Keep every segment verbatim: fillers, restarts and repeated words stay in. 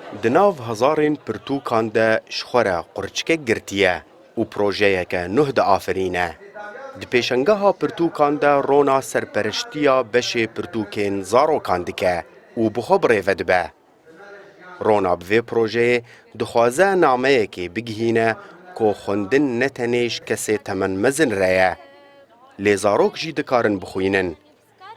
Di nav hezarên pirtûkan de ji xwe re qurçikek girtiye û projeyeke nuh diafirîne. Di pêşengeha pirtûkan de rona serpereştiya beşê pirtûkên zarokan dike û bi xwe bi rê ve dibe. Rona bi vê projeyê dixwaze nameyekê bigihîne ku xwendin ne tenê ji kesê temenmezin re ye, lê zarok jî dikarin bixwînin.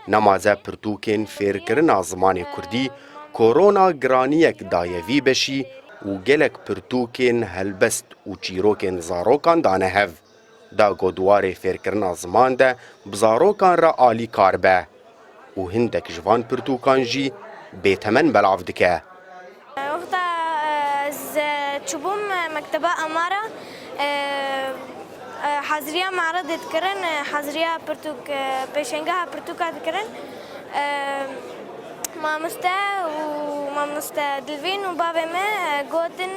Nemaze pirtûkên fêrkirina zimanê kurdî ku rona giraniyek daye vî beşî û gelek pirtûkên helbest û çîrokên zarokan dane hev. Da ku di warê fêrkirina ziman de bi zarokan re alîkar be û hindek ji van pirtûkan jî bêtemen belav dike. Wexta, e, ez, e, çûbûm, e, mekteba Amara, e, e, haziriya meredê dikirin, e, haziriya pirtûk, e, pêşengeha pirtûka dikirin. E, mamoste û mamoste Dilvîn û bavê me, e, gotin,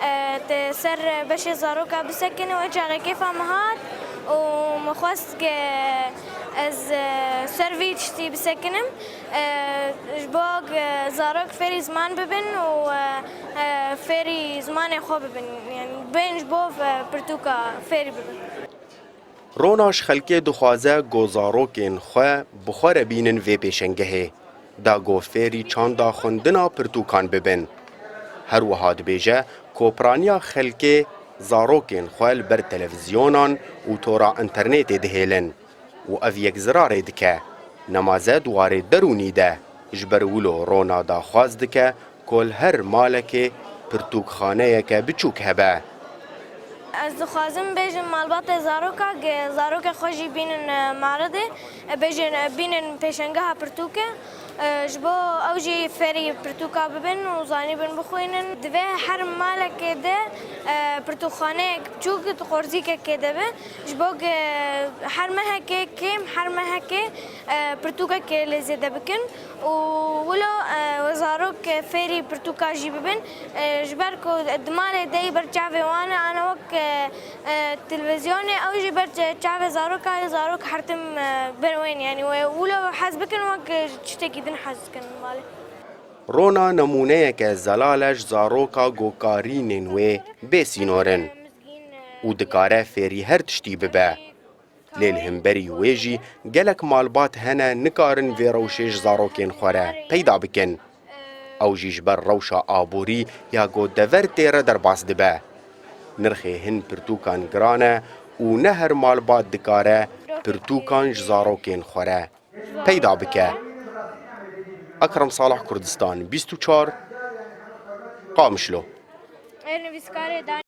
e, te ser beşê zaroka bisekine, wê çaxê kêfa min hat û min xwest ke ez, e, ser vî tiştî bisekinim. E, ji bo, e, zarok fêrî ziman bibin û, e, e, fêrî zimanê xwe bibin. Yani bên ji bo, e, pirtûka fêrî bibin. Rona ji xelkê dixwaze ku zarokên xwe bi xwe re bînin vê pêşengehê, da ku fêrî çanda xwendina pirtûkan bibin. Her wiha dibêje ku piraniya xelkê zarokên xwe li ber televîzyonan û tora înternetê dihêlin û ev yek zirarê dike. Nemaze di warê derûnî de ji ber wilo rona daxwaz dike ku li her malekê pirtûkxaneyeke biçûk hebe. Ez dixwazim bêjim malbatê zaroka, ge-, zarokê xwe jî bînin, e, maredê, e, bêjin, e, bînin pêşengeha pirtûkê, e, ji bo ew jî fêrî pirtûka bibin û zanîbin bixwînin. Divê her malekê de, e, pirtûkxaneyek biçûk di qorzîkekê de be, ji bo ge-, her mehekê kêm, her mehekê, e, pirtûkekê lê zêde bikin û wilo, e, zarok, e, fêrî pirtûka jî bibin, e, ji ber ku di malê de yî ber çavê wan e, ana wek, e, e, televîzyonê, ew jî ber çavê zaroka ye, zarok her tim, e, ber wê ne. Yanî wê wilo hez bikin wek, e, tiştekî din hez dikin li malê. Rona nemûneyeke zelal e ji zaroka ku karînên wê bê sînor in û dikare fêrî her tiştî bibe. Lê li hemberî wê jî gelek malbat hene nikarin vê rewşê ji zarokên xwe re peyda bikin. Ew jî ji ber rewşa aborî ya ku dever tê re derbas dibe. Nirxê hin pirtûkan giran e û ne her malbat dikare pirtûkan ji zarokên xwe re peyda bike. Ekrem Salih, Kurdistan bîst û çar, Qamişlo.